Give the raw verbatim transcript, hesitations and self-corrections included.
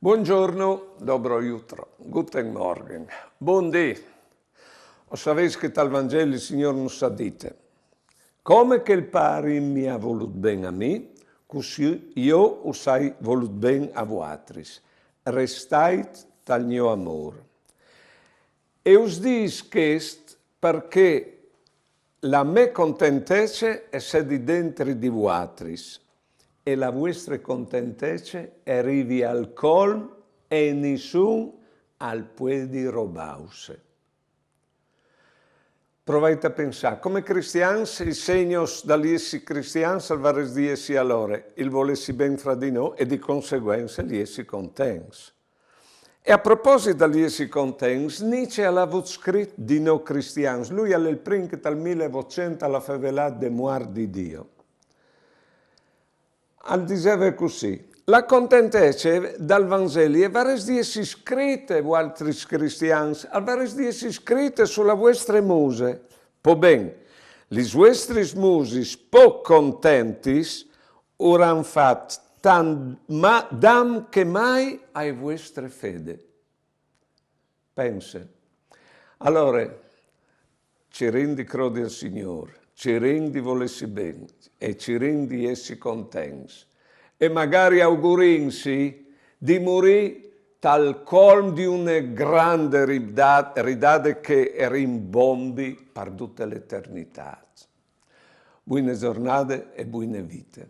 Buongiorno, dobro jutro, guten Morgen, bundì. O savês che tal Vangeli il Signôr nus à dite: come che il Pari mi à volût ben a mi, cussì jo us ai volût ben a vuatris. Restait tal gno amôr. E us dîs chest parcè la mê contentece e sedi dentri di vuatris, e la vuestre contentece e rivi al colm e nissun al puedi robâuse. Provait a pensâ, come cristians, i segnos dal jessi cristians al varès di jessi alore il volêsi ben fra di nô e di conseguence il jessi contents. E a proposit dal jessi contents, Nietzsche al à vût scrit di nô cristians, lui al è il prin che tal mil e votcent al à fevelât de muart di Diu. Al diseve cussì: la contentece dal Vangeli e varès di jessi scrite, vualtris cristians, al varès di jessi scrite su la vuestre muse. Po ben, lis vuestris musis pôc contentis uran fat tant ma- dam che mai ae vuestre fede. Pense. Alore, cirìn di crodi al Signôr, cirìn di volêsi ben e cirìn di jessi contents. E magari augurìnsi di murî tal colm di une grande rida- ridade che e rimbombi par dute l'eternitât. Buine zornade e buine vite.